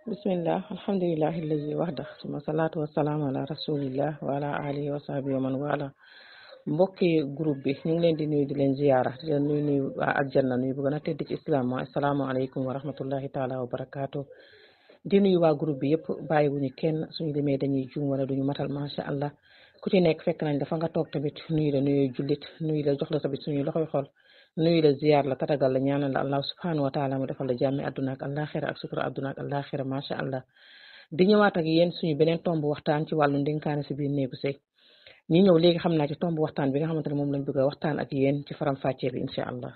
bismillah alhamdulillahi allazi wahda suma salaatu wasalaamu ala rasulillah wa ala alihi wa sahbihi wa man wala mbokki groupe bi ñu ngi leen di nuyu di leen ziyaara di leen nuyu waa aljanna nuyu bu gën a tedd ci islam mooy asalaamaaleykum wa rahmatullahi taala wa barakaatu di nuyu waa groupe bi yëpp bàyyiwuñu kenn suñu demee dañuy juum wala duñu matal macha allah ku ci nekk fekk nañ dafa nga toog tamit nuyu la nuyu jullit nuyu la jox la tamit suñuy loxoy xol nuyu la ziyaar la tatagal la ñaanal la allah subhanahu wa taala mu defal la jàmmi àdduna ak àllaaxira ak sutura àdduna ak àllaaxira macha allah di ñëwaat ak yéen suñu beneen tomb waxtaan ci wàllu ndénkaane si biir néegu sëy ñi ñëw léegi xam naa ci tomb waxtaan bi nga xamante ne moom lañ bëgg a waxtaan ak yéen ci faram fàccee bi incha allah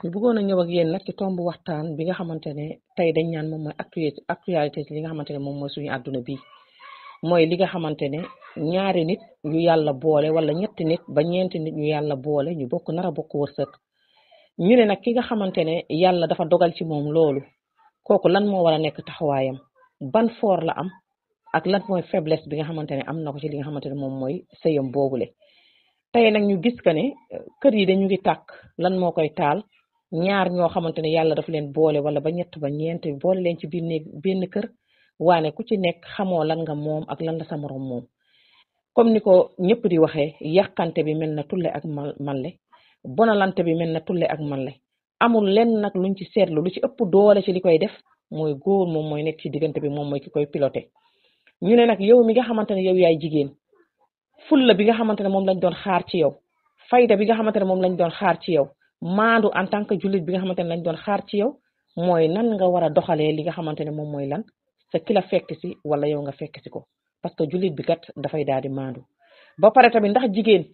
ñu bëggoon a ñëw ak yéen nag ci tomb waxtaan bi nga xamante ne tey dañ ñaan moom mooy actualité ci li nga xamante ne moom mooy suñu àdduna bi mooy li nga xamante ne ñaari nit yu yàlla boole wala ñetti nit ba ñeenti nit ñu yàlla boole ñu bokk nar a bokk wërsëg ñu ne nag ki nga xamante ne yàlla dafa dogal ci moom loolu kooku lan moo war a nekk taxawaayam ban foor la am ak lan mooy faiblesse bi nga xamante ne am na ko ci li nga xamante ne moom mooy sëyam boobule. tey nag ñu gis que ne kër yi dañu ngi tàkk lan moo koy taal ñaar ñoo xamante ne yàlla dafa leen boole wala ba ñett ba ñeent boole leen ci biir néeg benn kër waane ku ci nekk xamoo lan nga moom ak lan la sa morom moom. comme ni ko ñëpp di waxee yàqante bi mel na tulle ak manle bonalante bi mel na tulle ak manle amul lenn nag luñ ci seetlu lu ci ëpp doole ci li koy def mooy góor moom mooy nekk ci diggante bi moom mooy ki koy piloté. ñu ne nag yow mi nga xamante ne yow yaay jigéen fulla bi nga xamante ne moom lañ doon xaar ci yow fayda bi nga xamante ne moom lañ doon xaar ci yow maandu en tant que jullit bi nga xamante ne lañ doon xaar ci yow mooy nan nga war a doxalee li nga xamante ne moom mooy lan sa ki la fekk si wala yow nga fekk si ko parce que jullit bi kat dafay daal di maandu. ba pare tamit ndax jigéen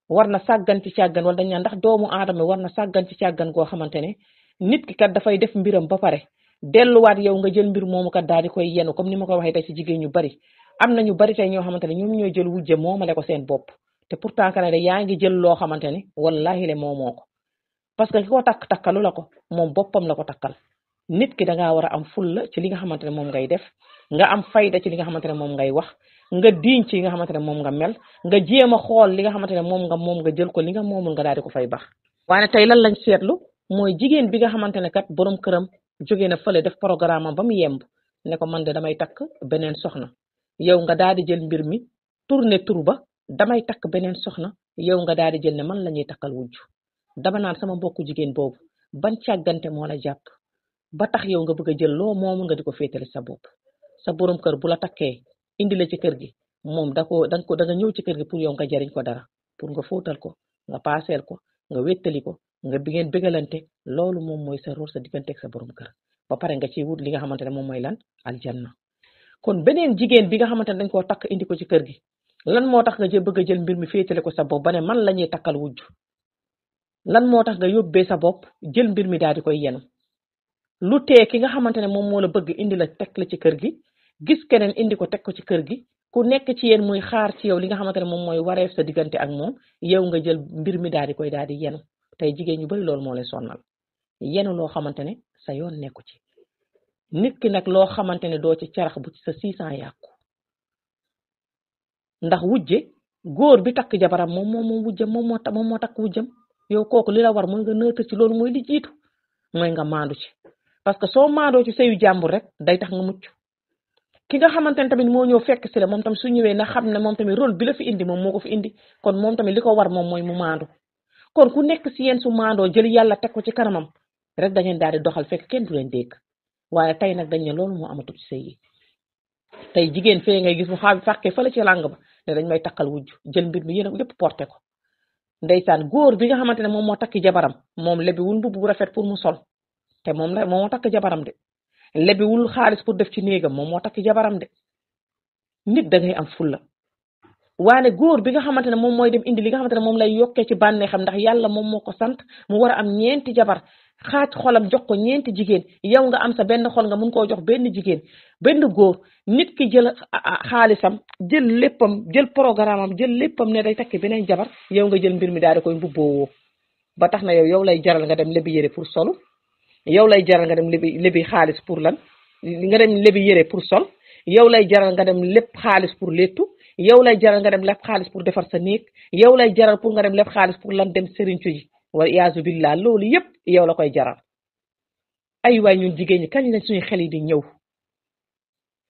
war na sàggan ci càggan wala dañ naan ndax doomu aadama war na sàggan ci càggan goo xamante ne nit ki kat dafay def mbiram ba pare delluwaat yow nga jël mbir moomu kat daal di koy yenu comme ni ma ko waxee tey ci jigéen ñu bari am na ñu bari tey ñoo xamante ne ñoom ñooy jël wujje moomale ko seen bopp te pourtant que ne yaa ngi jël loo xamante ne wallahi le moomoo ko parce que ki ko takkalu la ko moom boppam la ko takkal. nit ki da ngaa war a am fulla ci li nga xamante ne moom ngay def nga am fayda ci li nga xamante ne moom ngay wax nga diiñ ci li nga xamante ne moom nga mel nga jéem a xool li nga xamante ne moom nga jël ko li nga moomul nga daal di ko fay bax. waaye tey lan lañ seetlu mooy jigéen bi nga xamante ne kat borom këram jóge na fële def programme am ba mu yemb ne ko man de damay takk beneen soxna yow nga daal di jël mbir mi tourné tur ba damay takk beneen soxna yow nga daal di jël ne man la ñuy takkal wujj. dama naan sama mbokku jigéen boobu ban càggante moo la jàpp ba tax yow nga bëgg a jël loo moomul nga di ko féetale sa bopp. sa borom kër bu la takkee indi la ci kër gi moom da nga ñëw ci kër gi pour yow nga jariñ ko dara pour nga fóotal ko nga paaseel ko nga wéttali ko nga ngeen bégalante loolu moom mooy sa rôle sa digganteeg sa borom kër ba pare nga ciy wut li nga xamante ne moom mooy lan aljanna. kon beneen jigéen bi nga xamante ne dañ koo takk indi ko ci kër gi lan moo tax nga bëgg a jël mbir mi féetale ko sa bopp ba ne man la ñuy takkal wujj lan moo tax nga yóbbee sa bopp jël mbir mi daal di koy yenu lu tee ki nga xamante ne moom moo la bëgg indi la teg la ci kër gi gis keneen indi ko teg ko ci kër gi ku nekk ci yéen muy xaar ci yow li nga xamante ne moom mooy wareef sa diggante ak moom yow nga jël mbir mi daal di koy daal di yenu. tey jigéen ñu bari loolu moo leen sonnal yenu loo xamante ne sa yoon nekku ci nit ki nag loo xamante ne doo ci carax bu ci sa 600 yàqu ndax wujje góor bi takk jabaram moom wujjam moom moo takk wujjam yow kooku li la war mooy nga nëtër ci loolu mooy li jiitu mooy nga maandu ci parce que soo maandoo ci sëyu jàmbur rek day tax nga mucc. ki nga xamante ne tamit moo ñëw fekk si la moom tam su ñëwee na xam ne moom tamit rôle bi la fi indi moom moo ko fi indi kon moom tamit li ko war moom mooy mu maandu kon ku nekk si yéen su maandoo jël yàlla teg ko ci kanamam rek da ngeen daal di doxal fekk kenn du leen dégg. waaye tey nag dañ ne loolu moo amatul ci sëy yi tey jigéen fee ngay gis mu fàkkee fële ci làng ba ne dañ may takkal wujj jël mbir mi yéen yëpp porté ko. ndeysaan góor bi nga xamante ne moom moo takki jabaram moom lebiwul mbubb bu rafet pour mu sol te moom moo takk jabaram de lebiwul xaalis pour def ci néegam moom moo takk jabaram de. nit da ngay am fulla waane góor bi nga xamante ne moom mooy dem indi li nga xamante ne moom lay yokkee ci bànneexam ndax yàlla moom moo ko sant mu war a am ñeenti jabar xaaj xolam jox ko ñeenti jigéen yow nga am sa benn xol nga mun koo jox benn jigéen benn góor nit ki jël xaalisam jël léppam jël programme am jël léppam ne day takki beneen jabar yow nga jël mbir mi daal di koy mbubboo ba tax na yow lay jaral nga dem lebi yére pour solu yow lay jaral nga dem lebi xaalis pour lan nga dem lebi yére pour sol yow lay jaral nga dem lépp xaalis pour léttu yow lay jaral nga dem lépp xaalis pour defar sa néeg yow lay jaral pour nga dem lépp xaalis pour lan dem sëriñcu ji wala iyaazu billah loolu yépp yow la koy jaral. ay waay ñun jigéen ñi kañ lañ suñu xel yi di ñëw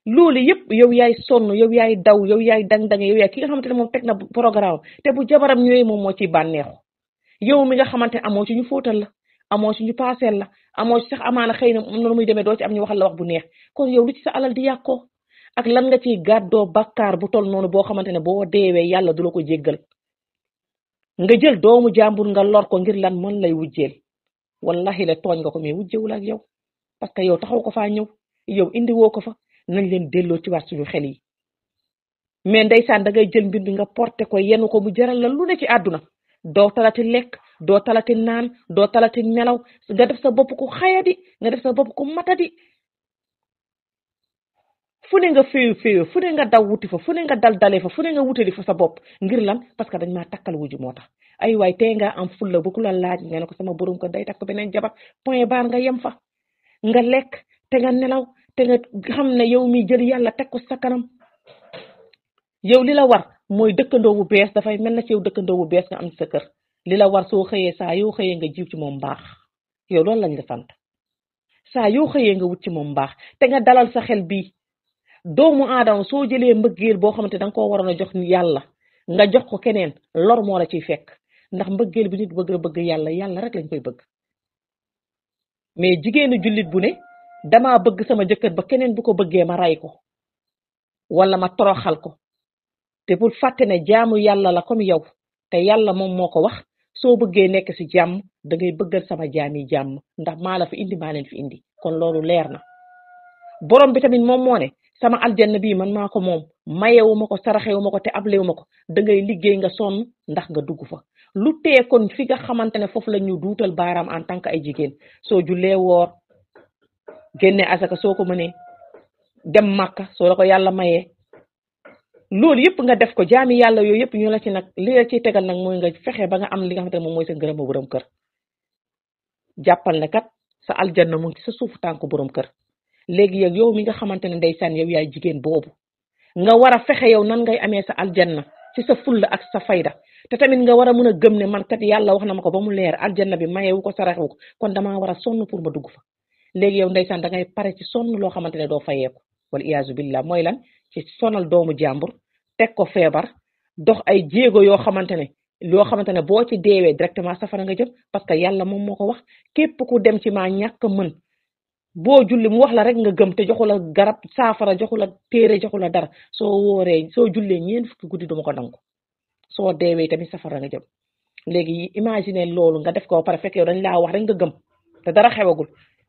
loolu yëpp yow yaay sonn yow yaay daw yow yaay dang-dange yow yaay ki nga xamante ne moom teg na programme te bu jabaram ñëwee moom moo ciy bànneexu yow mi nga xamante ne amoo ci ñu fóotal la amoo ci ñu paaseel la amoo ci sax amaana xëy na noonu muy demee doo ci am ñu waxal la wax bu neex kon yow lu ci sa alal di yàqoo ak lan nga ciy gàddoo bakkaar bu tol noonu boo xamante ne boo deewee yàlla du la ko jéggal nga jël doomu jàmbur nga lor ko ngir lan mën lay wujjeel wallahi la tooñ nga ko mais wujjewul ak yow parce que yow taxaw ko faa ñëw yow indi woo ko fa nañ leen delloo ci waat suñu xel yi mais ndeysaan da ngay jël mbir bi nga porté ko yenu ko mu jaral la lu ne ci àdduna doo talati lekk doo talati naan doo talati nelaw nga def sa bopp ku xayadi nga def sa bopp ku matadi fu ne nga féew fu ne nga daw wuti fa fu ne nga dal fa fu ne nga wutali fa sa bopp ngir lan parce que dañ maa takkal wuju moo tax ay waay tey nga am fulla bu ku la laaj nga ne ko sama borom ko day takk beneen jabar point barre nga yem fa nga lekk te nga nelaw te nga xam ne yow mi jël yàlla teg ko sa kanam yow li la war mooy dëkkandoo bu bees dafay mel na ci yow dëkkandoo bu bees nga am ci sa kër li la war soo xëyee saa yoo xëyee nga jiw ci moom mbaax yow loolu lañ la sant saa yoo xëyee nga wut ci moom mbaax te nga dalal sa xel bii doomu aadama soo jëlee mbëggeel boo xamante da nga koo waroon a jox yàlla nga jox ko keneen lor moo la ciy fekk ndax mbëggeel bi nit bëgg yàlla yàlla rek lañ koy bëgg mais jigéenu jullit bu ne damaa bëgg sama jëkkër ba keneen bu ko bëggee ma ray ko wala ma toroxal ko te bul fàtte ne jaamu yàlla la comme yow te yàlla moom moo ko wax soo bëggee nekk ci jàmm da ngay bëggal sama jaam yi jàmm ndax maa la fi indi maa leen fi indi kon loolu leer na borom bi tamit moom moo ne sama aljanna bii man maa ko moom mayewu ma ko saraxewu ma ko te ablewu ma ko da ngay liggéey nga sonn ndax nga dugg fa lu tee kon fi nga xamante ne foofu la ñu duutal baaraam en tant que ay jigéen soo jullee woor génne asaka soo ko mënee dem màkka soo la ko yàlla mayee loolu yëpp nga def ko jaami yàlla yooyu yëpp ñu la ci nag li la ciy tegal nag mooy nga fexe ba nga am li nga xamante ne moom mooy sa ngërëmu borom kër jàppal ne kat sa aljanna mu ngi ci sa suufu tànku borom kër léegi yow mi nga xamante ne ndeysaan yow yaay jigéen boobu nga war a fexe yow nan ngay amee sa aljanna ci sa fulla ak sa fayda te tamit nga war a mën a gëm ne man kat yàlla wax na ma ko ba mu leer aljanna bi mayewu ko saraxewu ko kon damaa war a sonn pour ma dugg fa léegi yow ndeysaan da ngay pare ci sonn loo xamante ne doo fayeeku wal iyaazu billah mooy lan ci sonal doomu jàmbur teg ko feebar dox ay jéego yoo xamante ne boo ci deewee directement safara nga jëm parce que yàlla moom moo ko wax képp ku dem ci maa ñàkk mën boo julli mu wax la rek nga gëm te joxu la garab saafara joxu la téere joxu la dara soo jullee ñeent fukki guddi duma ko nangu soo deewee tamit safara nga jëm léegi imaginer loolu nga def ko ba pare fekk yow dañ laa wax rek nga gëm te dara xewagul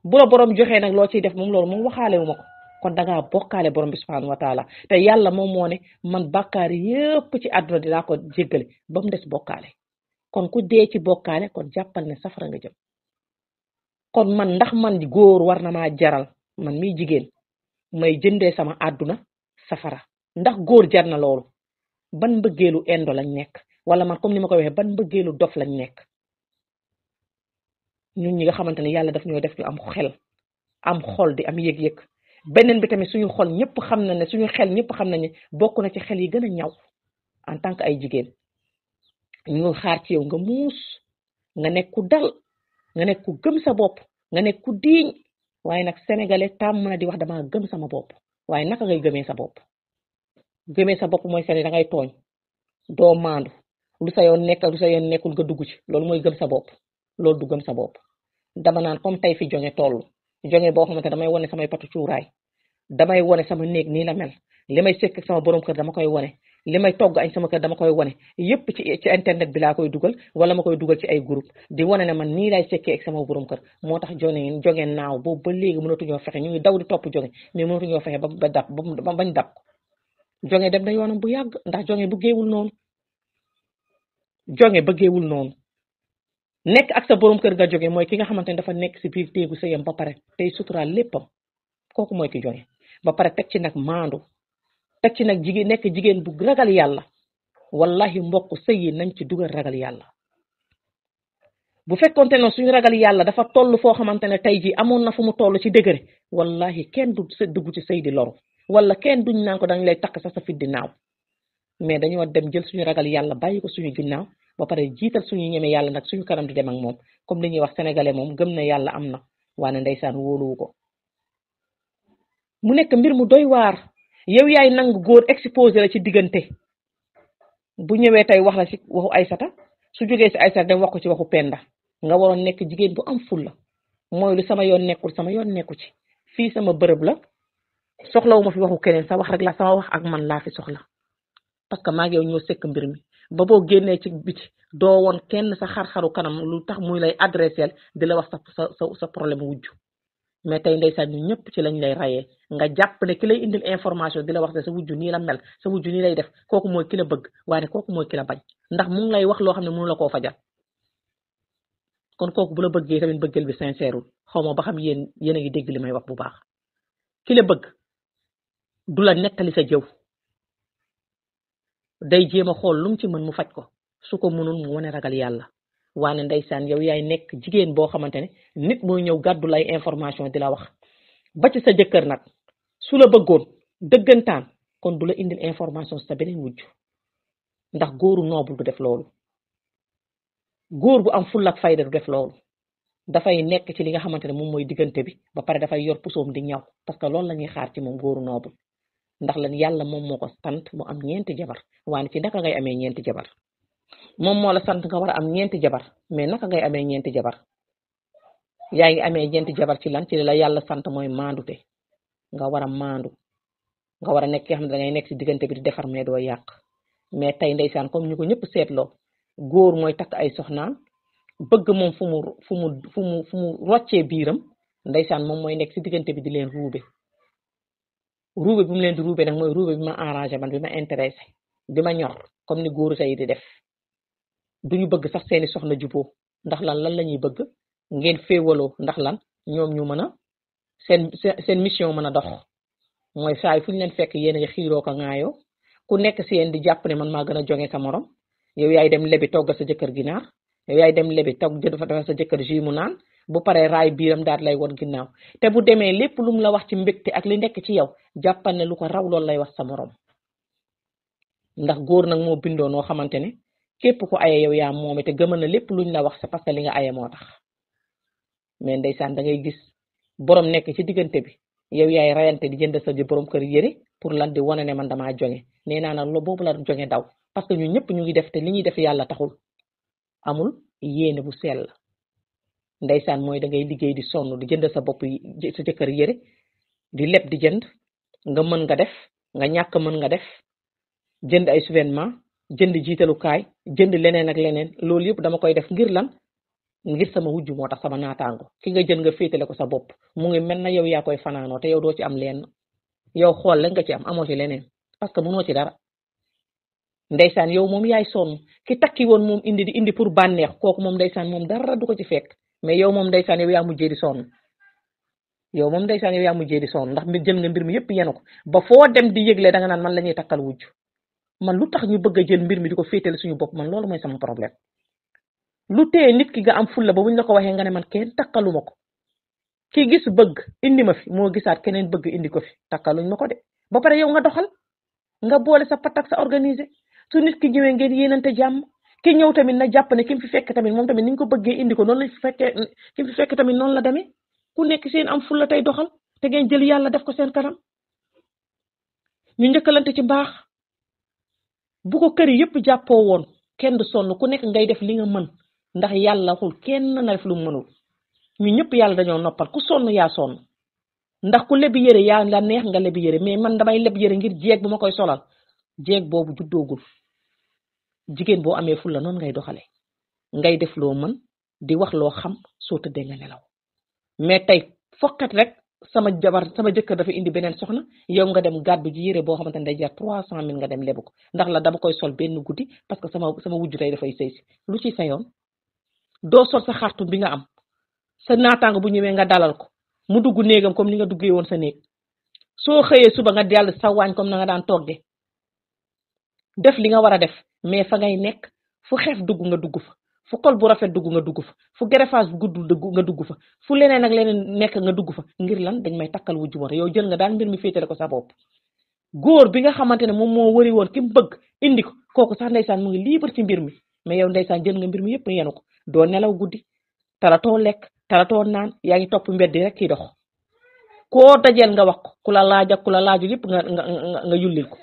bu la borom joxee nag loo ciy def moom loolu moom waxaale wu ma ko kon dangaa bokkaale borom bi subhanahu wa taala te yàlla moom moo ne man bàkkaar yépp ci àdduna dinaa ko jéggale ba mu des bokkaale kon ku dee ci bokkaale kon jàppal ne safara nga jëm kon man ndax man góor war na maa jaral man miy jigéen may jëndee sama àdduna safara ndax góor jar na loolu ban mbëggeelu indo lañ nekk wala man comme ni ma ko waxee ban mbëggeelu dof lañ nekk ñun ñi nga xamante ne yàlla daf ñoo def ñu am xel am xol di am yëg-yëg beneen bi tamit suñu xol ñëpp xam na ne suñu xel ñëpp xam nañ ne bokk na ci xel yi gën a ñaw en tant que ay jigéen ñu xaar ci yow nga muus nga nekk ku dal nga nekk ku gëm sa bopp nga nekk ku diiñ waaye nag sénégalais tam mën a di wax dama gëm sama bopp waaye naka ngay gëmee sa bopp mooy seen da ngay tooñ doo maandu lu sa yoon nekk lu sa yoon nekkul nga dugg ci loolu mooy gëm sa bopp loolu du gëm sa bopp dama naan comme tey fi jonge toll jonge boo xamante damay wone samay patu cuuraay damay wone sama néeg nii la mel li may sekk ak sama borom kër dama koy wone li may togg añ sama kër dama koy wone yépp ci internet bi laa koy dugal wala ma koy dugal ci ay groupe di wone ne man nii lay sekkee ak sama borom kër moo tax jonge naaw boobu ba léegi mënatuñoo fexe ñu ngi daw di topp jonge mais mënatuñoo fexe ba bañ dab ko jonge dem na yoonam bu yàgg ndax jonge bëggeewul noonu nekk ak sa borom kër nga jóge mooy ki nga xamante ne dafa nekk si biir téegu sëyam ba pare tey suturaal léppam kooku mooy ki jóge ba pare teg ci nag maandu teg ci nag nekk jigéen bu ragal yàlla wallahi mbokk sëy yi nañ ci dugal ragal yàlla bu fekkonte ne suñu ragal yàlla dafa toll foo xamante ne tey jii amoon na fu mu toll ci degré wallahi kenn du dugg ci sëy di loru wala kenn duñ naan ko dañ lay takk sax sa fit di naaw mais dañoo dem jël suñu ragal yàlla bàyyi ko suñu ginnaaw ba pare jiital suñu ñeme yàlla nag suñu kanam di dem ak moom comme li ñuy wax sénégalais moom gëm na yàlla am na waane ndeysaan wóoluwu ko mu nekk mbir mu doy waar yow yaay nangu góor exposé la ci diggante bu ñëwee tey wax la ci waxu Aysata su jógee si Aysata dem wax ko ci waxu Penda nga waroon nekk jigéen bu am ful la mooy lu sama yoon nekkul sama yoon nekku ci fii sama bërëb la soxlawuma fi waxu keneen sa wax rek la sama wax ak man laa fi soxla parce que maa ngi yow ñoo sekk mbir mi ba boo génnee ci biti doo woon kenn sa xar-xaru kanam lu tax muy lay adressé di la wax sa problème wujju mais tey ndeysaan ñu ñëpp ci lañ lay rayee nga jàpp ne ki lay indil information di la wax ne sa wujju nii la mel sa wujju nii lay def kooku mooy ki la bëgg waaye kooku mooy ki la bañ ndax mu ngi lay wax loo xam ne mënu la koo fajal kon kooku bu la bëggee tamit bëggeel bi sincère xaw ma ba xam yéen a ngi dégg li may wax bu baax ki la bëgg du la nettali sa jëw day jéem a xool lu mu ci mën mu faj ko su ko mënul mu wane ragal yàlla waane ndeysaan yow yaay nekk jigéen boo xamante ne nit mooy ñëw gàddu lay information di la wax ba ci sa jëkkër nag su la bëggoon dëggantaan kon du la indil information sa beneen wujj ndax góoru noobul du def loolu góor bu am fulla ak fayda du def loolu dafay nekk ci li nga xamante ne moom mooy diggante bi ba pare dafay yor pusoom di ñaw parce que loolu la ñuy xaar ci moom góoru noobul ndax lan yàlla moom moo ko sant mu am ñeenti jabar waane ci naka ngay amee ñeenti jabar moom moo la sant nga war a am ñeenti jabar mais naka ngay amee ñeenti jabar yaa ngi amee ñeenti jabar ci lan ci la yàlla sant mooy maandute nga war a maandu nga war a nekk yoo xam ne dangay nekk ci diggante bi di defar mais doo yàq mais tey ndeysaan comme ñu ko ñëpp seetloo góor mooy takk ay soxnaam bëgg moom fu mu roccee biiram ndeysaan moom mooy nekk ci diggante bi di leen ruube bi mu leen di ruube nag mooy ruube bi ma arrangé man bi ma intéressé bi ma ñor comme ni góoru tey di def duñu bëgg sax seeni soxna juboo ndax lan la ñuy bëgg ngeen féewaloo ndax lan ñoom ñu mën a seen mission mën a dox mooy saa yi fu ñu leen fekk yéen a ngi xiiroo ko ŋaayoo ku nekk si yéen di jàpp ne man maa gën a jonge sa morom yow yaay dem lebi toggal sa jëkkër ginaar yow yaay dem lebi togg jënd fa defal sa jëkkër jus mu naan bu paree raay biiram daal lay won ginnaaw te bu demee lépp lu mu la wax ci mbégte ak li nekk ci yow jàppal ne lu ko raw loolu lay wax sa morom ndax góor nag moo bindoo noo xamante ne képp ku aye yow yaa moome te gëmal na lépp luñ la wax c'est parce que li nga aye moo tax mais ndeysaan da ngay gis borom nekk ci diggante bi yow yaay rayante di jënd sa borom kër yëre pour lan di wane ne man damaa jonge nee naa nag boobu la jonge daw parce que ñun ñëpp ñu ngi def te li ñuy def yàlla taxul amul yéene bu sell ndeysaan mooy da ngay liggéey di sonn di jënd sa bopp sa jëkkër yëre di leb di jënd nga mën nga def nga ñàkk mën nga def jënd ay souvenement jënd jiitalukaay jënd leneen ak leneen loolu yëpp dama koy def ngir lan ngir sama wujju moo tax sama naataango ki nga jël nga féetale ko sa bopp mu ngi mel na yow yaa koy fanaanoo te yow doo ci am lenn yow xool la nga ci am amoo ci leneen parce que mënoo ci dara ndeysaan yow moom yaay sonn ki takki woon moom indi pour bànneex kooku moom ndeysaan moom dara du ko ci fekk mais yow moom ndeysaan yow yaa mujjee di sonn ndax jël nga mbir mi yëpp yenu ko ba foo dem di yëgle da nga naan man la ñuy takkal wujju man lu tax ñu bëgg a jël mbir mi di ko féetale suñu bopp man loolu mooy sama problème lu tee nit ki nga am fulla ba buñ la ko waxee nga ne man kenn takkaluma ko ki gis bëgg indi ma fi moo gisaat keneen bëgg indi ko fi takkaluñ ma ko de ba pare yow nga doxal nga boole sa patak sa organisé su nit ki ñëwee ngeen yéenante jàmm ki ñëw tamit na jàpp ne ki mu fi fekk tamit moom tamit niñ ko bëggee indi ko noonu lañ fi fekkee ki mu fi fekk tamit noonu la demee ku nekk seen am fulla tey doxal te ngeen jël yàlla def ko seen kanam ñu njëkkalante ci mbaax bu ko kër yëpp jàppoo woon kenn du sonn ku nekk ngay def li nga mën ndax yàlla xul kenn na def lu mu mënul ñu ñëpp yàlla dañoo noppal ku sonn yaa sonn ndax ku lebi yëre yaa la neex nga lebi yëre mais man damay leb yëre ngir jeeg bu ma koy solal jeeg boobu juddoogul jigéen boo amee fulla noonu ngay doxale ngay def loo mën di wax loo xam soo tëddee nga nelaw mais tey fokkat rek sama jëkkër dafa indi beneen soxna yow nga dem gàddu ji yëre boo xamante ne day jar 300 000 nga dem lebu ko ndax la dama koy sol benn guddi parce que sama wujju tey dafay sëy si lu ci sa yoon doo sol sa xartum bi nga am sa naataango bu ñëwee nga dalal ko mu dugg néegam comme ni nga duggee woon sa néeg soo xëyee suba nga dellu sa waañ comme na nga daan togge def li nga war a def mais fa ngay nekk fu xeef dugg nga dugg fa fu kol bu rafet dugg nga dugg fa fu gerefaas bu gudd nga dugg fa fu leneen ak leneen nekk nga dugg fa ngir lan dañ may takkal wujju moo yow jël nga daan mbir mi féetale ko sa bopp góor bi nga xamante ne moom moo wari woon ki mu bëgg indi ko kooku sax ndeysaan mu ngi libre ci mbir mi mais yow ndeysaan jël nga mbir mi yëpp yenu ko doo nelaw guddi talatoo lekk talatoo naan yaa ngi topp mbeddi rek kiy dox koo dajeel nga wax ko ku la laaj ak ku la laaju yëpp nga yullil ko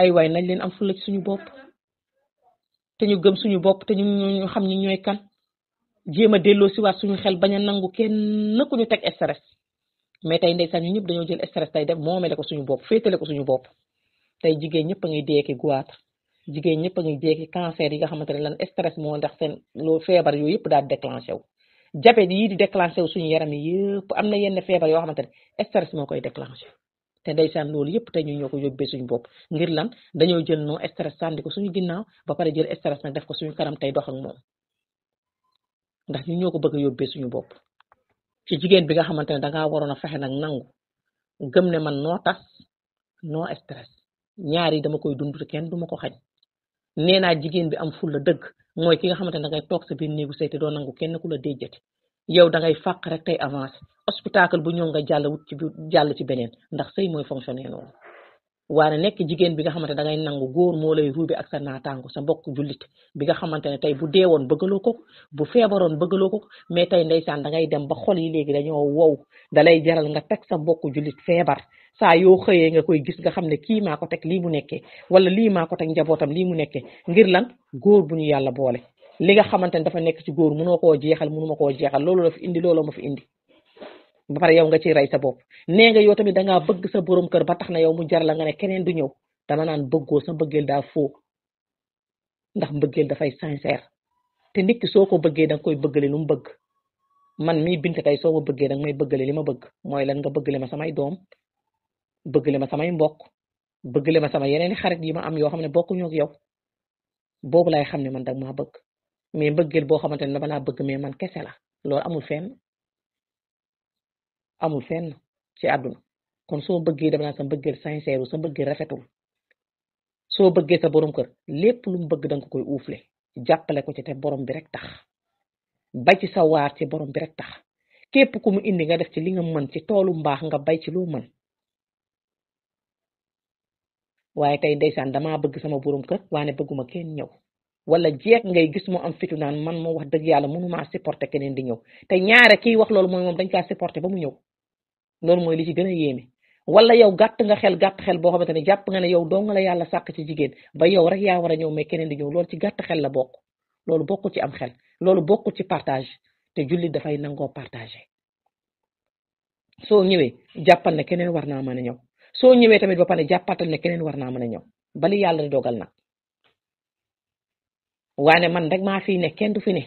ay waay nañ leen am fulla ci suñu bopp te ñu gëm suñu bopp te ñu xam ñi ñooy kan jéem a delloo si waat suñu xel bañ a nangu kenn ku ñu teg stress mais tey ndeysaan ñu ñëpp dañoo jël stress tey def moomele ko suñu bopp féetale ko suñu bopp tey jigéen ñëpp a ngi deeki goitre jigéen ñëpp a ngi deeki cancer yi nga xamante ne lan stress moo ndax seen loolu feebar yooyu yëpp daal déclenché wu diabète yii di déclenché wu suñu yaram yi yëpp am na yenn feebar yoo xamante ne stress moo koy déclenché te ndeysaan loolu yëpp tey ñu ñoo ko yóbbee suñu bopp ngir lan dañoo jël non stress sànni ko suñu ginnaaw ba pare jël stress nag def ko suñu kanam tey dox ak moom ndax ñu ñoo ko bëgg a yóbbee suñu bopp ci jigéen bi nga xamante ne dangaa waroon a fexe nag nangu gëm ne man noo tas noo stress ñaar yi dama koy dund kenn duma ko xañ nee naa jigéen bi am fulla dëgg mooy ki nga xamante ne dangay toog sa biir néegu sëy te doo nangu kenn ku la déjjati yow dangay fàq rek tey avancé spectacle bu ñëw nga jàll wut ci jàll ci beneen ndax sëy mooy fonctionner noonu waaye nekk jigéen bi nga xamante dangay nangu góor moo lay ruube ak sa naataango sa mbokk jullit bi nga xamante ne tey bu deewoon bëggaloo ko bu feebaroon bëggaloo ko mais tey ndeysaan dangay dem ba xol yi léegi dañoo wow dalay jaral nga teg sa mbokk jullit feebar saa yoo xëyee nga koy gis nga xam ne kii maa ko teg lii mu nekkee wala lii maa ko teg njabootam lii mu nekkee ngir lan góor bu ñu yàlla boole li nga xamante ne dafa nekk ci góor mënoo koo jeexal mënuma koo jeexal loolu la fi indi loolu ma fi indi ba pare yow nga ciy rey sa bopp nee nga yow tamit dangaa bëgg sa borom kër ba tax na yow mu jar la nga ne keneen du ñëw dama naan bëggoo sa mbëggeel daa foo ndax mbëggeel dafay sincère te nit ki soo ko bëggee danga koy bëggale lu mu bëgg man mii bint tey soo ma bëggee danga may bëggale li ma bëgg mooy lan nga bëggale ma samay doom bëggale ma samay mbokk bëggale ma sama yeneen xarit yi ma am yoo xam ne bokkuñu ak yow boobu laay xam ne man dag maa bëgg mais mbëggeel boo xamante ne dama laa bëgg mais man kese la loolu amul fenn ci àdduna kon soo bëggee dama naa sa mbëggeel sincère sa mbëggeel rafetul soo bëggee sa borom kër lépp lu mu bëgg danga ko koy uufle jàppale ko ci te borom bi rek tax bay ci sa waar ci borom bi rek tax képp ku mu indi nga def ci li nga mën ci toolu mbaax nga bay ci loo mën waaye tey ndeysaan damaa bëgg sama borom kër waane bëgguma kenn ñëw wala jeeg ngay gis mu am fitu naan man moo wax dëgg yàlla mënumaa supporter keneen di ñëw te ñaare kiy wax loolu mooy moom dañ kaa supporter ba mu ñëw loolu mooy li ci gën a yéeme wala yow gàtt xel boo xamante ne jàpp nga ne yow doo nga la yàlla sàkk ci jigéen ba yow rek yaa war a ñëw mais keneen di ñëw loolu ci gàtt xel la bokk loolu bokkul ci am xel loolu bokkul ci partage te jullit dafay nangoo partager soo ñëwee jàppal ne keneen war naa mën a ñëw soo ñëwee tamit ba pare jàppatal ne keneen war naa mën a ñëw bali yàlla di dogal nag waane man rek maa fii ne kenn du fi ne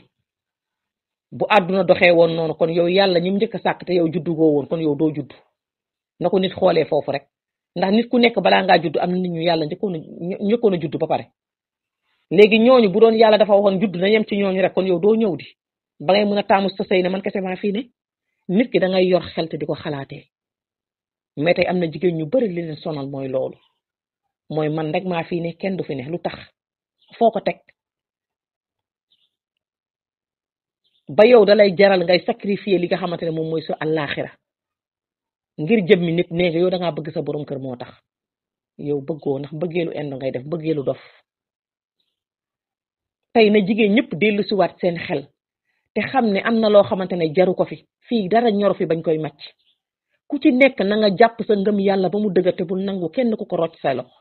bu àdduna doxee woon noonu kon yow yàlla ñim njëkk a sàkk te yow juddu goo woon kon yow doo judd na ko nit xoolee foofu rek ndax nit ku nekk balaa ngaa judd am na nit ñu yàlla njëkkoon a judd ba pare léegi ñooñu bu doon yàlla dafa waxoon judd na yem ci ñooñu rek kon yow doo ñëw di ba ngay mën a taamu sa sëy ne man kese maa fii ne nit ki da ngay yor xel te di ko xalaatee mais tey am na jigéen ñu bari li leen sonal mooy loolu mooy man rek maa fii ne kenn du fi ne lu tax foo ko teg ba yow dalay jaral ngay sacrifier li nga xamante ne moom mooy sa àllaaxira ngir jëmmi nit nee nga yow dangaa bëgg sa borom kër moo tax yow bëggoo ndax bëggeelu indo ngay def bëggeelu dof tey na jigéen ñëpp dellu si waat seen xel te xam ne am na loo xamante ne jaru ko fi fii dara ñoro fi bañ koy màcc ku ci nekk na nga jàpp sa ngëm yàlla ba mu dëgër te bul nangu kenn ku ko rocc say loxo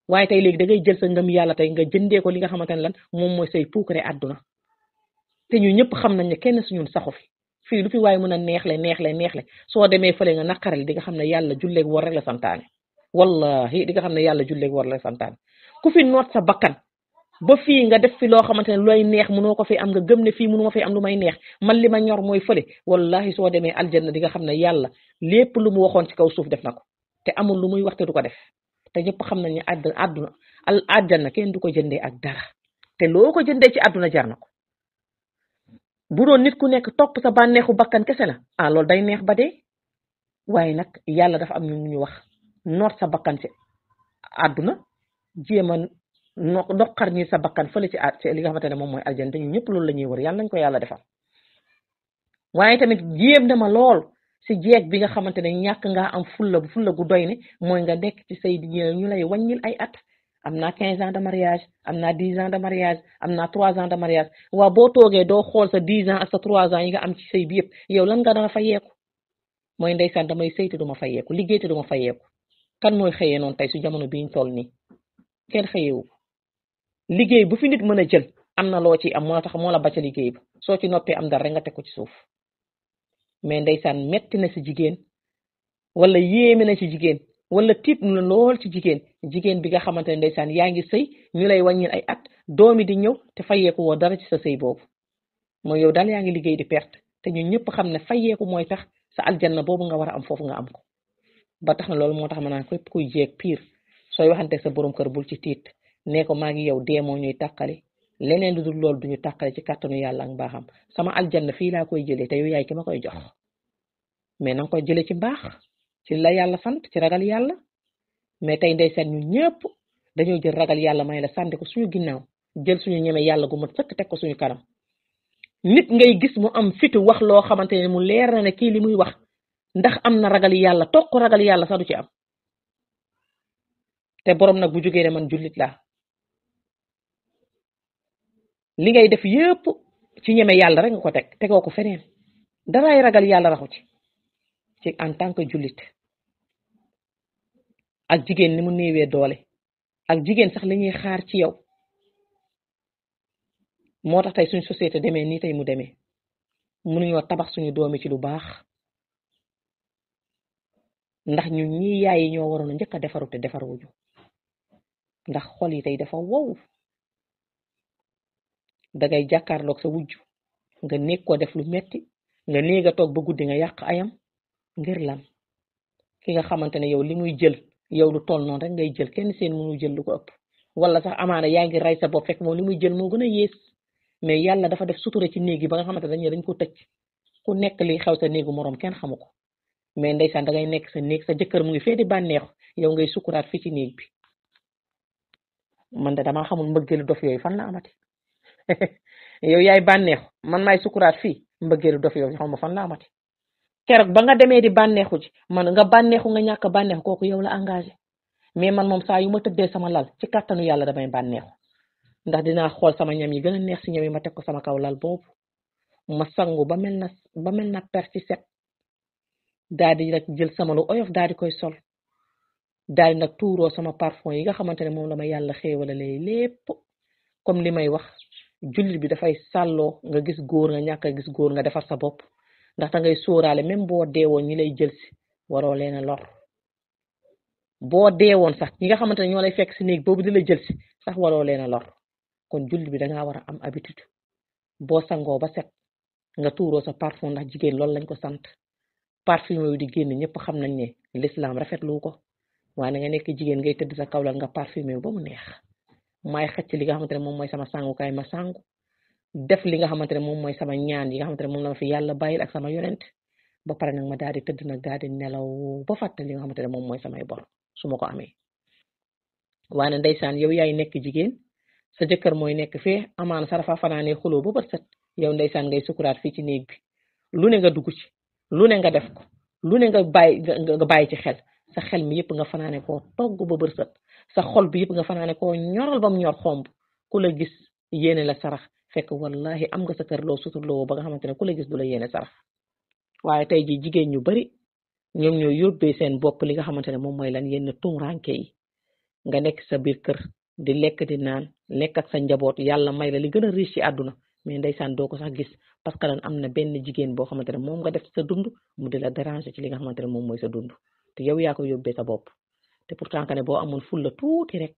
waaye tey léegi da ngay jël sa ngëm yàlla tey nga jëndee ko li nga xamante ne lan moom mooy say puukare àdduna te ñu ñëpp xam nañ ne kenn suñun saxu fi fii lu fi waaye mën a neexle soo demee fële nga naqaral di nga xam ne yàlla julleeg war rek la santaane wallahi di nga xam ne yàlla julleeg war la santaane ku fi noot sa bakkan ba fii nga def fi loo xamante ne looy neex mënoo ko fi am nga gëm ne fii mënuma fi am lu may neex man li ma ñor mooy fële wallahi soo demee aljanna di nga xam ne yàlla lépp lu mu waxoon ci kaw suuf def na ko te amul lu muy wax te du ko def te ñëpp xam nañ ne àdduna aljanna kenn du ko jëndee ak dara te loo ko jëndee ci àdduna jar na ko bu doon nit ku nekk topp sa bànneexu bakkan kese la loolu day neex ba dee waaye nag yàlla dafa am ñu wax noot sa bakkan ci àdduna jéem a doqar ñi sa bakkan fële ci li nga xamante ne moom mooy aljanna te ñu ñëpp loolu la ñuy wër yàlla nañ ko yàlla defal waaye tamit jéem na ma lool si jeeg bi nga xamante ne ñàkk ngaa am fulla gu doy ne mooy nga nekk ci say di ñu lay wàññil ay at am naa 15 ans de mariage am naa 10 ans de mariage am naa 3 ans de mariage waa boo toogee doo xool sa 10 ans ak sa 3 ans yi nga am ci sëy bi yëpp yow lan nga dana fayeeku mooy ndeysaan damay sëy te duma fayeeku liggéey te duma fayeeku kan mooy xëyee noonu tey su jamono biñ toll nii kenn xëyewu liggéey bu fi nit mën a jël am na loo ci am moo tax moo la bacca liggéey ba soo ci noppee am dara rek nga teg ko ci suuf mais ndeysaan metti na si jigéen wala yéeme na ci jigéen wala tiit na lool ci jigéen bi nga xamante ne ndeysaan yaa ngi sëy ñu lay wàññil ay at doomi di ñëw te fayeeku woo dara ci sa sëy boobu mooy yow daal yaa ngi liggéey di perte te ñun ñëpp xam ne fayeeku mooy tax sa aljanna boobu nga war a am foofu nga am ko ba tax na loolu moo tax ma naan képp kuy jeeg pire sooy waxante sa borom kër bul ci tiit nee ko maa ngi yow dee moo ñuy tàqale leneen lu dul loolu duñu tàqale ci kàttanu yàlla ak mbaaxam sama aljanna fii laa koy jëlee te yow yaay ki ma koy jox mais na nga koy jëlee ci mbaax ci la yàlla sant ci ragal yàlla mais tey ndeysaan ñu ñëpp dañoo jël ragal yàlla may la sànni ko suñu ginnaaw jël suñu ñeme yàlla gu mat sëkk teg ko suñu kanam nit ngay gis mu am fitu wax loo xamante ne mu leer na ne kii li muy wax ndax am na ragal yàlla toog ko ragal yàlla sax du ci am te borom nag bu jógee ne man jullit laa li ngay def yépp ci ñeme yàlla rek nga ko teg tegoo ko feneen daraay ragal yàlla raxu ci en tant que jullit ak jigéen ni mu néewee doole ak jigéen sax li ñuy xaar ci yow moo tax tey suñu société demee nii tey mu demee mënuñoo tabax suñu doomi ci lu baax ndax ñun ñi yaay yi ñoo waroon a njëkk a defaru te defaruwuñu ndax xol yi tey dafa wow dangay jàkkaarloog sa wujju nga nekk ko def lu metti nga néega toog ba guddi nga yàq ayam ngir lan ki nga xamante ne yow li muy jël yow lu toll noonu rek ngay jël kenn seen mënu jël lu ko ëpp wala sax amaana yaa ngi rey sa bopp fekk moom li muy jël moo gën a yées mais yàlla dafa def sutura ci néeg yi ba nga xamante ne dañ ko tëj ku nekk li xew sa néegu moroom kenn xamu ko mais ndeysaan dangay nekk sa néeg sa jëkkër mu ngi fee di bànneexu yow ngay sukkuraat fii ci néeg bi man de damaa xamul mbëggeelu dof yooyu fan la amati yow yaay bànneexu man maay sukkuraat fii mbëggeelu dof yooyu xaw ma fan la amati keroog ba nga demee di bànneexu ci man nga bànneexu nga ñàkk bànneexu kooku yow la engagé mais man moom saa yu ma tëddee sama lal ci kàttanu yàlla damay bànneexu ndax dinaa xool sama ñam yi gën a neex si ñam yi ma teg ko sama kaw lal boobu ma sangu ba mel na per ci set daal di nag jël sama lu oyof daal di koy sol daal di nag tuuroo sama parfum yi nga xamante ne moom la ma yàlla xéewalalee lépp comme li may wax jullit bi dafay sàlloo nga gis góor nga ñàkk a gis góor nga defar sa bopp ndax da ngay sóoraale même boo deewoon ñi lay jël si waroo leen a lor boo deewoon sax ñi nga xamante ne ñoo lay fekk si néeg boobu di la jël si sax waroo leen a lor kon jullit bi dangaa war a am habitude boo sangoo ba set nga tuuroo sa parfum ndax jigéen loolu lañ ko sant parfum yu di génn ñëpp xam nañ ne l'islam rafetlu ko waaye nga nekk jigéen ngay tëdd sa kawlal nga parfumé ba mu neex maay xëcc li nga xamante ne moom mooy sama sangukaay ma sangu def li nga xamante ne moom mooy sama ñaan yi nga xamante ne moom la ma fi yàlla bàyyil ak sama yonent ba pare nag ma daal di tëdd nag daal di nelaw ba fàtte li nga xamante ne moom mooy samay bor su ma ko amee waaye ndeysaan yow yaay nekk jigéen sa jëkkër mooy nekk fee amaana sa dafa fanaanee xuloo ba bët set yow ndeysaan ngay sukuraat fii ci néeg bi lu ne nga dugg ci lu ne nga def ko lu ne nga bàyyi ci xel sa xel mi yëpp nga fanaane koo togg ba bër set sa xol bi yëpp nga fanaane koo ñoral ba mu ñor xomb ku la gis yéene la sarax fekk wallahi am nga sa kër loo suturloo ba nga xamante ne ku la gis du la yéene sarax waaye tey ji jigéen ñu bari ñoom ñoo yóbbee seen bopp li nga xamante ne moom mooy lan yenn tumuranke yi nga nekk sa biir kër di lekk di naan lekk ak sa njaboot yàlla may la li gën a riche ci àdduna mais ndeysaan doo ko sax gis parce que lan am na benn jigéen boo xamante ne moom nga def sa dund mu di la déranger ci li nga xamante ne moom mooy sa dund te yow yaa ko yóbbee sa bopp te pourtant que ne boo amoon fulla tuuti rek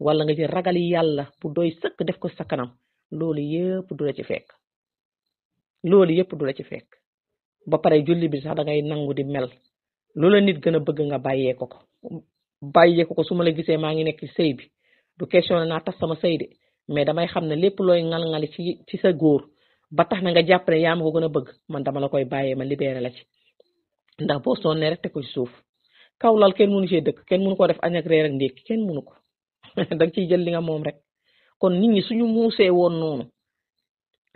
wala nga jël ragal yàlla bu doy sëkk def ko sa kanam loolu yëpp du la ci fekk ba pare julli bi sax da ngay nangu di mel loola nit gën a bëgg nga bàyyee ko ko su ma la gisee maa ngi nekk ci sëy bi du question naa tas sama sëy de mais damay xam ne lépp looy ngal-ngali ci sa góor ba tax na nga jàpp ne yaa ma ko gën a bëgg man dama la koy bàyyee ma libéré la ci ndax boo sonnee rek teg ko ci suuf kaw lal kenn mënu cee dëkk kenn mënu ko def añ ak reer ak ndékki kenn mënu ko danga ciy jël li nga moom rek kon nit ñi suñu muusee woon noonu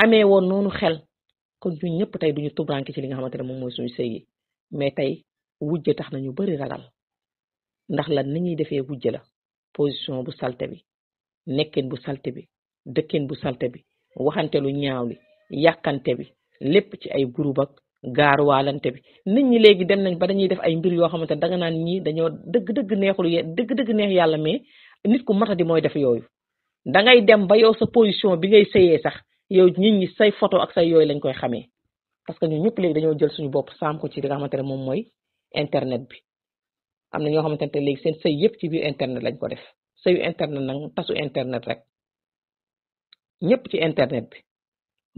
amee woon noonu xel kon ñun ñëpp tey duñu tubranke ci li nga xamante ne moom mooy suñu sëy yi mais tey wujje tax na ñu bari ragal ndax lan ni ñuy defee wujje la position bu salte bi nekkin bu salte bi dëkkin bu salte bi waxante lu ñaaw li yàkkante bi lépp ci ay groupe ak gaaruwaalante bi nit ñi léegi dem nañ ba dañuy def ay mbir yoo xamante ne danga naan ñii dañoo dëgg-dëgg neexul dëgg-dëgg neex yàlla mais nit ku matadi mooy def yooyu dangay dem ba yow sa position bi ngay sëyee sax yow nit ñi say photo ak say yooyu lañ koy xamee parce que ñun ñëpp léegi dañoo jël suñu bopp saam ko ci li nga xamante ne moom mooy internet bi am na ñoo xamante ne léegi seen sëy yëpp ci biir internet lañ ko def sëyu internet nag tasu internet rek ñëpp ci internet bi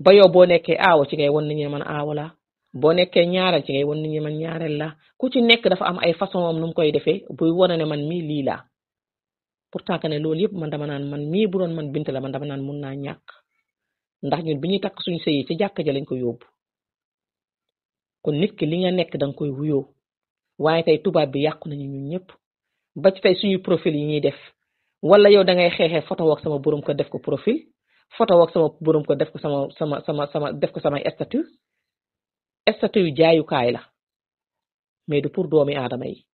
ba yow boo nekkee aawa ci ngay won nit ñi man aawa la boo nekkee ñaareel ci ngay won nit ñi man ñaareel la ku ci nekk dafa am ay façon am nu mu koy defee buy wane ne man mii lii laa pourtant que ne loolu yëpp man dama naan man mii bu doon man bint la man dama naan mun naa ñàkk ndax ñun bi ñuy takk suñu sëy yi ci jàkka ja lañ ko yóbbu kon nit ki li nga nekk danga koy wuyoo waaye tey tubaab bi yàqu nañu ñun ñëpp ba ci tey suñuy profil yi ñuy def wala yow da ngay xeexee photo ak sama borom ko def ko profil photo ak sama borom ko def ko sama def ko samay statut yu jaayukaay la mais du pour doomi aadama yi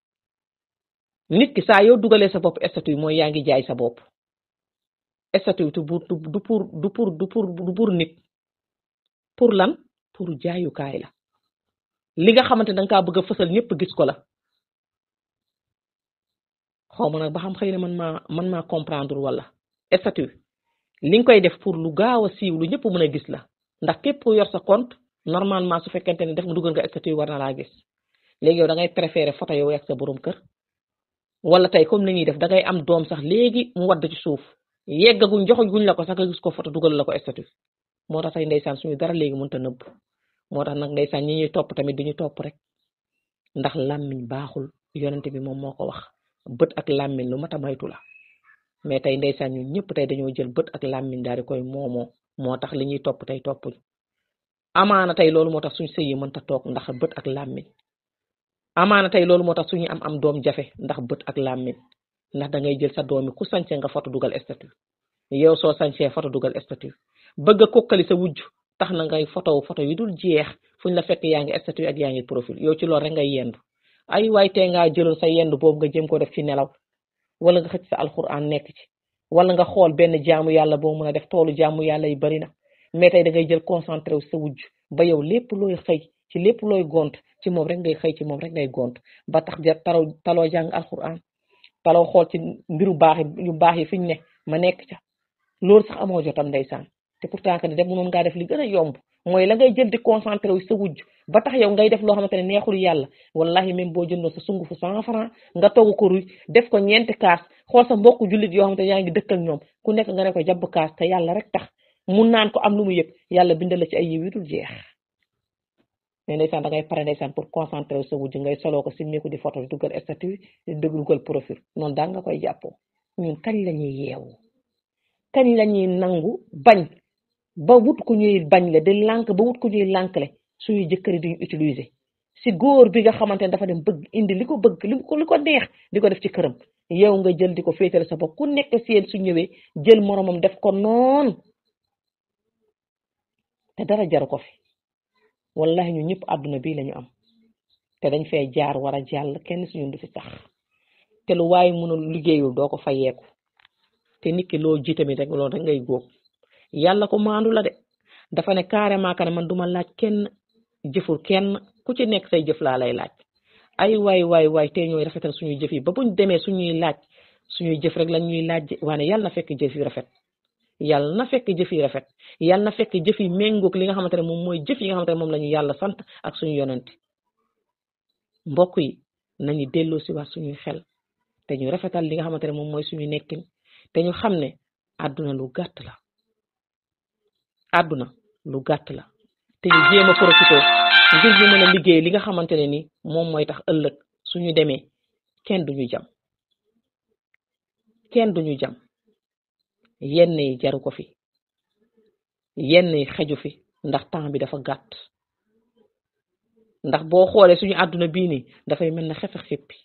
nit ki saa yoo dugalee sa bopp statut mooy yaa ngi jaay sa bopp statut du pour nit pour lan pour jaayukaay la li nga xamante danga kaa bëgg a fësal ñëpp gis ko la xaw ma nag ba xam xëy na man maa comprendre wala statut li nga koy def pour lu gaaw a siiw lu ñëpp mën a gis la ndax képp ku yor sa compte normalement su fekkente ne def nga dugal nga statut war na laa gis léegi yow da ngay préférer photo yow ak sa borom kër wala tey comme ni ñuy def da ngay am doom sax léegi mu wadd ci suuf yeggaguñ joxaguñ la ko sax nga gis ko photo dugal la ko statut moo tax tey ndeysaan suñu dara léegi mënta nëbb moo tax nag ndeysaan ñi ñuy topp tamit duñu topp rek ndax làmmiñ baaxul yonente bi moom moo ko wax bët ak làmmiñ lu mat a maytu la mais tey ndeysaan ñun ñëpp tey dañoo jël bët ak làmmiñ daal di koy moomoo moo tax li ñuy topp tey toppuñ amaana tey loolu moo tax suñu sëy yi mënta toog ndax bët ak làmmiñ amaana tey loolu moo tax suñu am doom jafe ndax bët ak làmmiñ ndax da ngay jël sa doomi ku sañse nga photo dugal statut yow soo sañsee photo dugal statut bëgg a kokkali sa wujj tax na ngay photo yi dul jeex fuñ la fekk yaa ngi statut ak yaa ngi profil yow ci loolu rek ngay yendu ay waay tey ngaa jëloon sa yendu boobu nga jëm ko def ci nelaw wala nga xëcc sa alxuraan nekk ci wala nga xool benn jaamu yàlla boo mën a def toolu jaamu yàlla yi bari na mais tey da ngay jël concentré wu sa wujj ba yow lépp looy xëy ci lépp looy gont ci moom rek ngay xëy ci moom rek ngay gont ba tax jar taloo jàng alxuraan taloo xool ci mbiru baax yu baax yi fiñ ne ma nekk ca loolu sax amoo jotam ndeysaan te pourtant que dem mënoon ngaa def li gën a yomb mooy la ngay jël di concentré wu sa wujj ba tax yow ngay def loo xamante ne neexul yàlla wallahi même boo jëndoon sa sungufu 100 francs nga togg ko ruy def ko ñeenti kaas xool sa mbokku jullit yoo xamante ne yaa ngi dëkk ak ñoom ku nekk nga ne ko jabb kaas te yàlla rek tax mun naan ko am lu mu yëg yàlla bindal la ci ay yiw yu dul jeex mais ndeysaan da ngay pare ndeysaan pour concentré wu sa wujj ngay soloo ko simmeeku di photo di dugal statut di dugal profil noonu daal nga koy jàppoo ñun kañ la ñuy yeewu kañ la ñuy nangu bañ ba wut ku ñuy bañ le di lànk ba wut ku ñuy lànkle suñuy jëkkëri duñu utiliser si góor bi nga xamante ne dafa dem bëgg indi li ko bëgg li ko neex di ko def ci këram yow nga jël di ko féetale sa bopp ku nekk seen su ñëwee jël moromam def ko noonu te dara jaru ko fi wallahi ñu ñëpp àdduna bii lañu am te dañ fee jaar war a jàll kenn suñu du fi sax te lu waaye mënul liggéeyul doo ko fayeeku te nit ki loo ji tamit rek loolu rek ngay góob yàlla ko maandu la de dafa ne carrément que ne man duma laaj kenn jëful kenn ku ci nekk say jëf laa lay laaj ay waay te ñooy rafetal suñuy jëf yi ba buñ demee suñuy laaj suñuy jëf rek lañ ñuy laaj waane yàlla na fekk jëf yi rafet yàlla na fekk jëf yi rafet yàlla na fekk jëf yi méngoog li nga xamante ne moom mooy jëf yi nga xamante ne moom la ñu yàlla sant ak suñu yonent mbokk yi nañu delloo si waat suñuy xel te ñu rafetal li nga xamante ne moom mooy suñu nekkin te ñu xam ne àdduna lu gàtt la àdduna lu gàtt la te ñu jéem a profité ngir ñu mën a liggéey li nga xamante ne ni moom mooy tax ëllëg suñu demee kenn duñu jam yenn yi jaru ko fi yenn yi xeju fi ndax temps bi dafa gàtt ndax boo xoolee suñu àdduna bii nii dafay mel na xefe xippi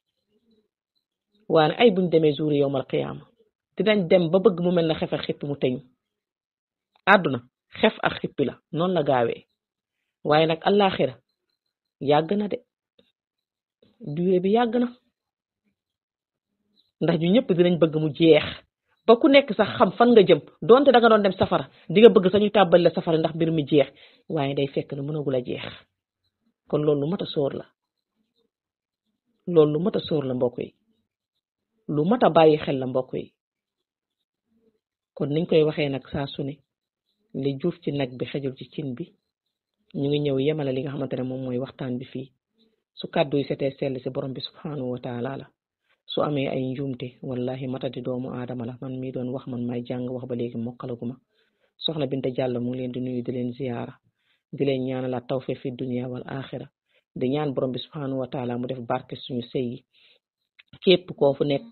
waane ay buñ demee jour yowmal qiyaama dinañ dem ba bëgg mu mel na xefe xippi mu teñ àdduna xef ak xippi la noonu la gaawee waaye nag àllaaxira yàgg na de durée bi yàgg na ndax ñu ñëpp dinañ bëgg mu jeex ba ku nekk sax xam fan nga jëm donte da nga doon dem safara di nga bëgg sañu tàbbal la safara ndax mbir mi jeex waaye day fekk ne mënagul a jeex kon loolu lu mat a sóor la loolu lu mat a sóor la mbokk yi lu mat a bàyyi xel la mbokk yi kon niñ koy waxee nag saa su ne li juuf ci nag bi xejul ci cin bi ñu ngi ñëw yemale li nga xamante ne moom mooy waxtaan bi fii su kàddu yi setee sell si borom bi subhanahu wa taala la su amee ay njuumte wallahi matadi doomu aadama la man mii doon wax man may jàng wax ba léegi mokkalaguma soxna Binta Diallo mu ngi leen di nuyu di leen ziyaara di leen ñaanalaat tawfiq fi dunya wal axira di ñaan borom bi subhanahu wa taala mu def barke suñu sëy yi képp koo fu nekk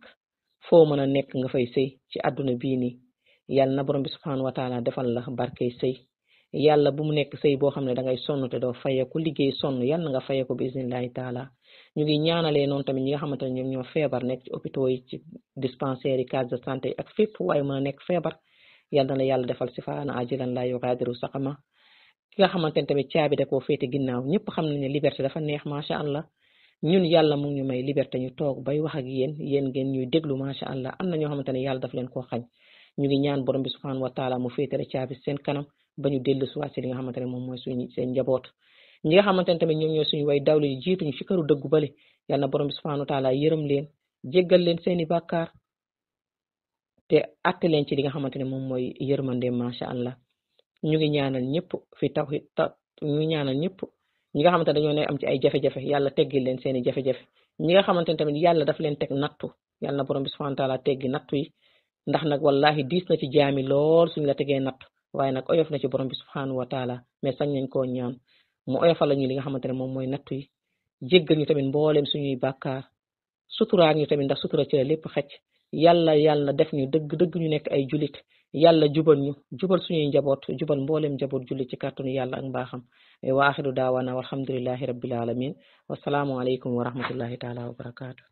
foo mën a nekk nga fay sëy ci àdduna bii nii yàlla na borom bi subhanahu wa taala defal la barke sëy yàlla bu mu nekk sëy boo xam ne da ngay sonn te doo fayeku liggéey sonn yàlla na nga fayeku bi iznillahi taala ñu ngi ñaanalee noonu tamit ñi nga xamante ne ñoom ñoo feebar nekk ci hôpitaux yi ci dispensaires yi case de santé yi ak fépp waaye mën a nekk feebar yàlla na la yàlla defal sifaana ajilan la yughadiru saqama ki nga xamante ne tamit caabi da koo féete ginnaaw ñëpp xam nañ ne liberté dafa neex macha allah ñun yàlla mu ngi ñu may liberté ñu toog bay wax ak yéen ngeen ñuy déglu macha allah am na ñoo xamante ne yàlla daf leen koo xañ ñu ngi ñaan borom bi subhanahu wa taala mu féetale caabi seen kanam ba ñu dellu si waat si li nga xamante ne moom mooy suñu seen njaboot ñi nga xamante ne tamit ñoom ñooy suñu way dawli yi jiituñu ci këru dëggu bale yàlla na borom bi subhanahu wa taala yërëm leen jéggal leen seeni bàkkaar te atte leen ci li nga xamante ne moom mooy yërmande macha allah ñu ngi ñaanal ñëpp fi ñu ngi ñaanal ñëpp ñi nga xamante ne dañoo ne am ci ay jafe-jafe yàlla teggil leen seeni jafe-jafe ñi nga xamante ne tamit yàlla daf leen teg nattu yàlla na borom bi subhanahu wa taala teggi nattu yi ndax nag wallahi diis na ci jaami lool suñu la tegee nattu waaye nag oyof na ci borom bi subhanahu wa taala mais sañ nañ koo ñaan mu oyofal la ñu li nga xamante ne moom mooy nattu yi jéggal ñu tamit mbooleem suñuy bàkkaar suturaak ñu tamit ndax sutura ci la lépp xecc yàlla def ñu dëgg ñu nekk ay julit yàlla jubal suñuy njaboot jubal mbooleem njaboot julit ci kàttanu yàlla ak mbaaxam wa axiru daawana walhamdulillahi rabbil alamin wasalaamu aleykum wa rahmatullahi taala wa barakatuh